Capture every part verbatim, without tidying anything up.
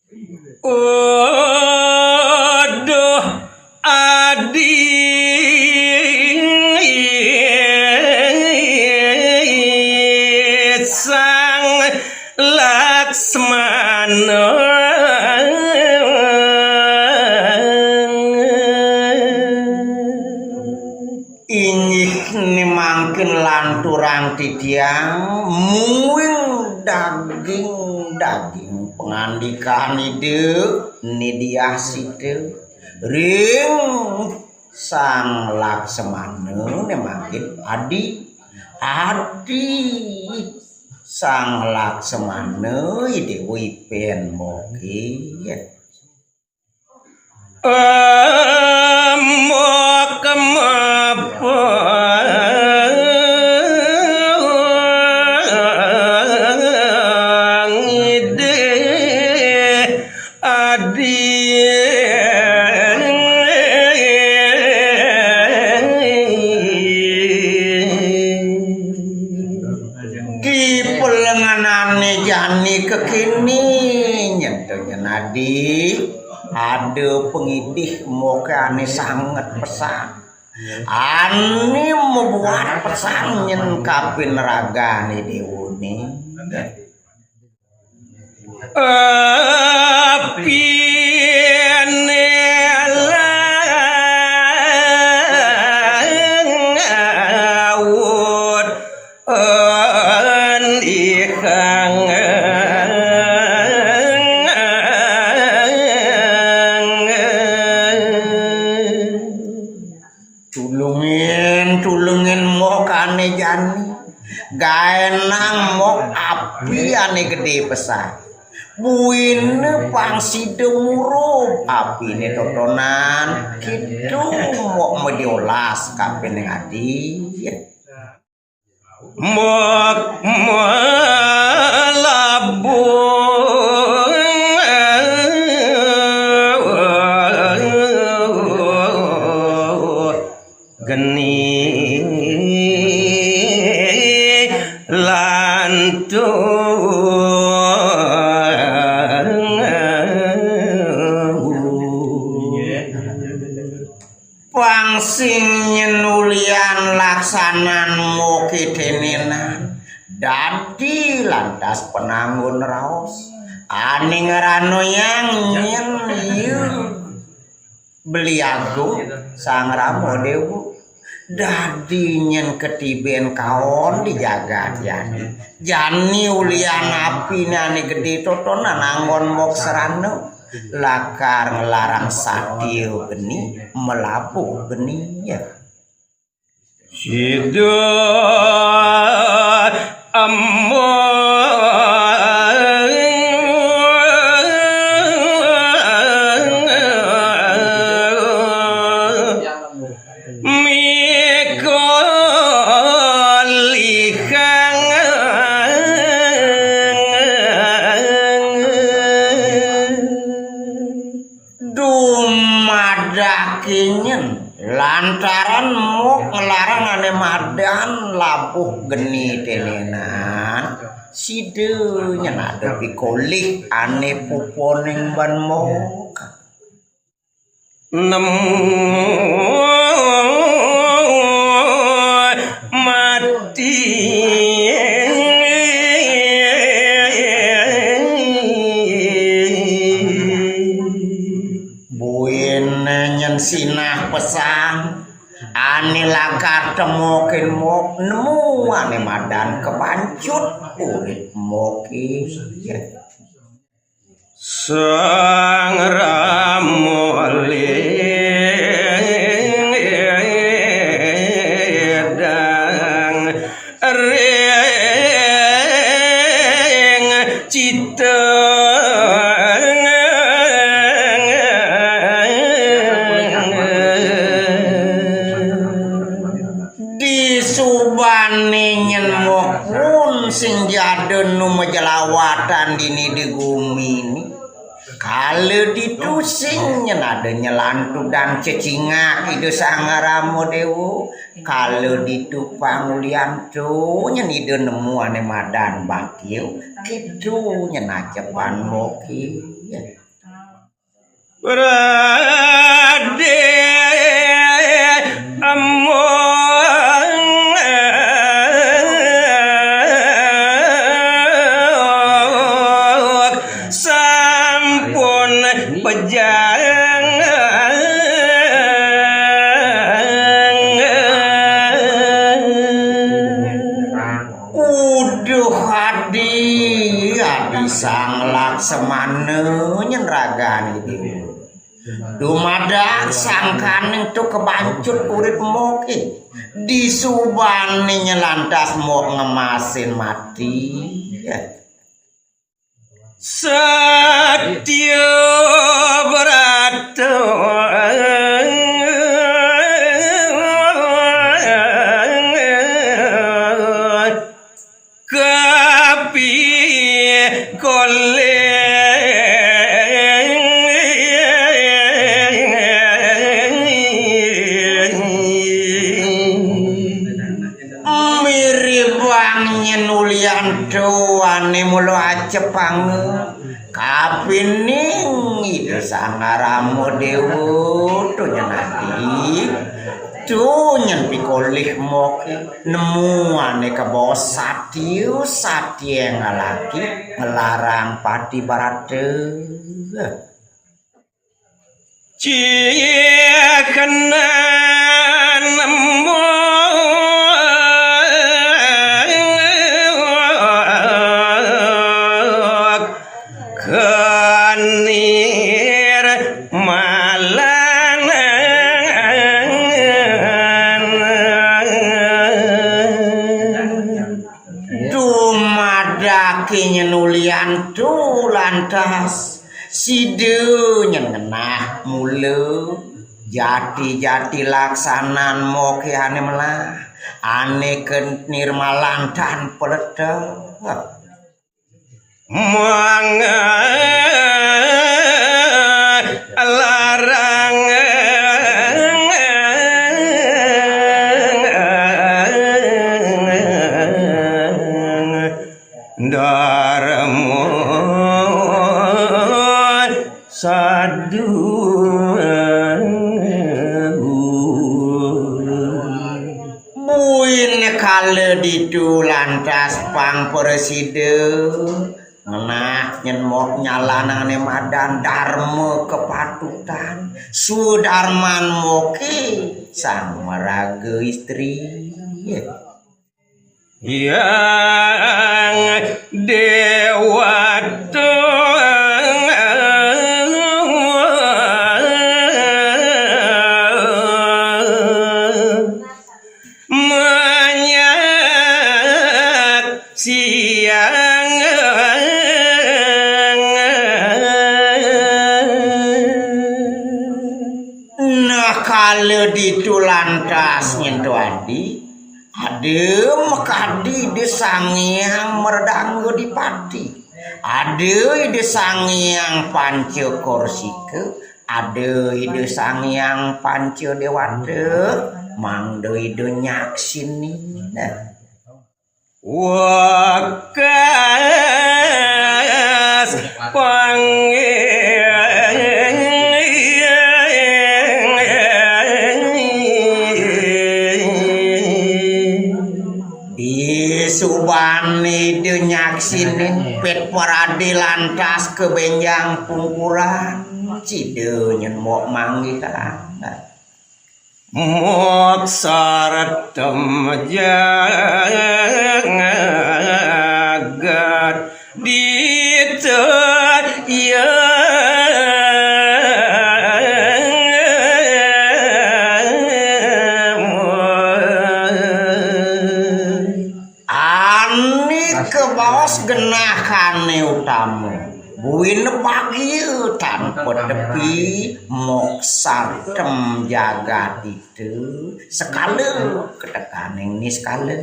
Aduh, adi sang Laksmana. Inggih ni mangkin lanturang titiang muing daging-daging pangandikan Ida ni Diah Sita ring Sang Laksmana ni mangkin adi, adi Sang Laksmana Ida Wipen Moke. Amok mapang ide adi. Di pelenganane jani kekini nyentuh nyen adi. Ada pengidih moke ane sanget pesan. Ane mabuat pesan nyen kapin ragane dewane. Apine laut An ihang. Tulungin, tulungin mok ane jani. Gaenang mok api ane gede pesan. Buine pang sida murup apine totonan. Kitu mok mediolas kapin adi. Mok malabuh geni lantung. Pang sing nyen ulian laksanan moke denenan, dadi lantas pananggun raos. Ane ngranoyang nyen iya Beli Agung Sang Rama Dewa. Dadi nyen ketiben kaon di jagat jani. Jani ulian apine ane gede totonan anggon mok serana. Lakar nglarang satia geni, melabuh geni, ya. Sida among mikolihang. Dumadake nyen lantaran mok nglarang ane madan labuh geni denenan, sida nyen ada pikolih ane puponing ban mok. Nemu mati. Buin nyen sinah pesan ane lakar temokin mok nemu ane madan kepancut urip moke. Sang Rama ledang ring cita. Disubane nyen mok pun sing jada nu majelawatan dini di gumi ni. Kala ditu sing nyén ada nyelantudan cecingak Ida Sang Rama Déwa. Kala ditu pangulian tu nyén Ida nemu ané madan bakil. Kitu nyén ajepan moké. Berade among sampun pejang. Uduh adi, adi sang Laksamana nyén ragané. Dumadak sangkaning tu kebancut urip moké. Disubané nyén lantas mok ngemasin mati. Satya Brata kapikolih. Miribang nyén ulian tuané mula acepanga. Kapining Ida Sang Rama Déwa tu nyén adi. Tu nyén pikolih moké. Nemu ané kabaos satya, satya ngalaki nglarang pati barata. Cih kena nembok kenir malanang. Dumadaké nyén ulian tu lantas sida nyén ngenah mula jati-jati laksanan moké ané melah, ané kenir malanang tan peletek. Mangga larang darma sadu. Buin kala ditu lantas pang prasida ngenah nyén mok nyalanang ané madan darma kepatutan, sudarman moké sang maraga istri. Hyang Déwata manyaksiang. Nah, kala ditu lantas nyén tu adi, ada makadi Ida Sang Hyang Mardangga Dipati. Ada Ida Sang Hyang Panca Korsika, ada Ida Sang Hyang Panca Déwata, mangda Ida nyaksinin. Nah. Wekas panggih. Disubané Ida nyaksinin pit parade lantas ka bénjang pungkuran. Sida nyén mok manggih kalangan. Mok sartem jagat ditaya. Ané kabaos genah ané utama. Buin bagia tanpa tepi mok sartem jagat itu sekala ketekaning niskala.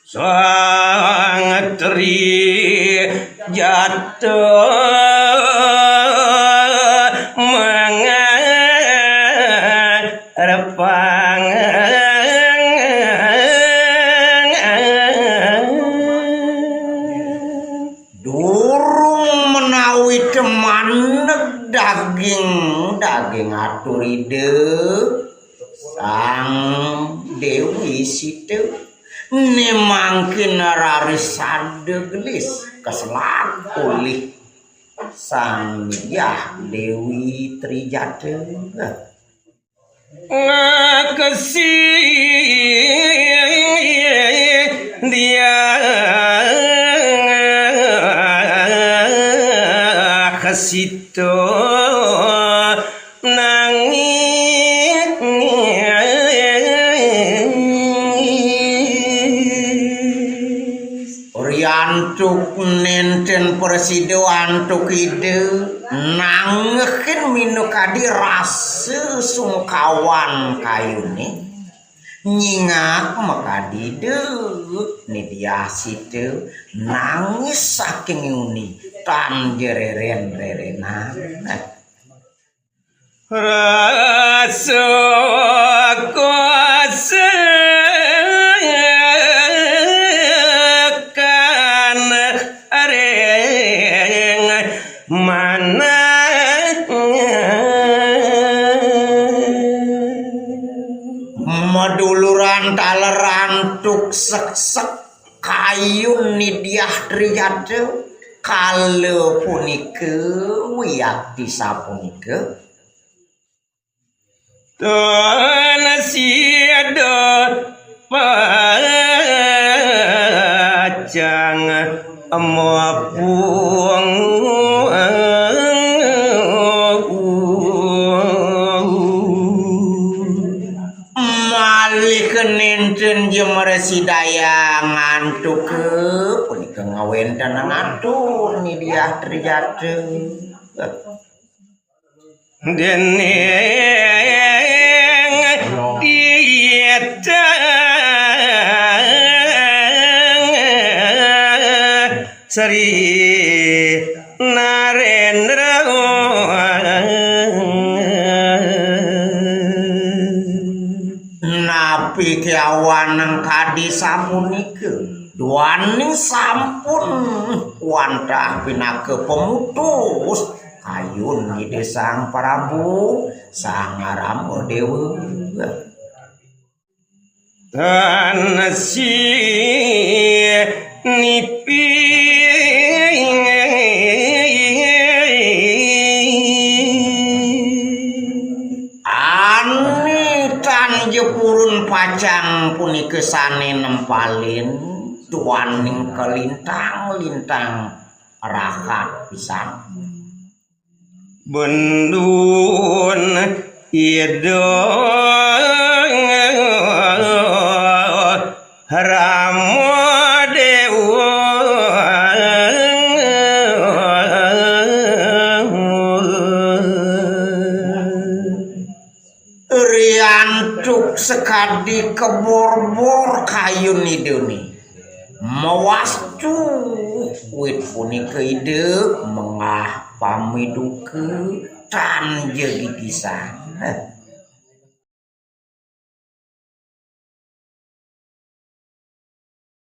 Sang Tri Jata. Maneg daging, daging atur Ida Sang Déwi Sita. Né mangkin raris sada gelis kaselak olih Sang Diah Déwi Trijatha. Ngakesi dia kesito nangis. Riantuk nénten prasida antuk Ida nangehin minakadi rasa sungkawan kayuné. Nyingak makadi Ida Ni Diah Sita nangis saking nguni tan jereren-rerenan. Rasa kosekan ring manah. Maduluran taler antuk seksek kayun Ni Diah Trijatha kala punika wiakti sapunika. Tan sida pacang mapung. Malih nénten ja mrasidayang antuk punika ngawéntenang atur Ni Diah Trijatha. Déning titah Sri Narendra. Napi kéwanten kadi sapunika? Duaning sampun wantah pinaka pemutus kayun Ida Sang Prabu Sang Rama Déwa. Tan sinipi. Ané tan ja purun pacang punika sané nempalin duaning kalintang-lintang rahat pisan. Bendun Ida Rama Déwa. Riantuk sakadi kaborbor kayun Idané. Mawastu wit punika Ida menggah pamiduka tan ja gigisan.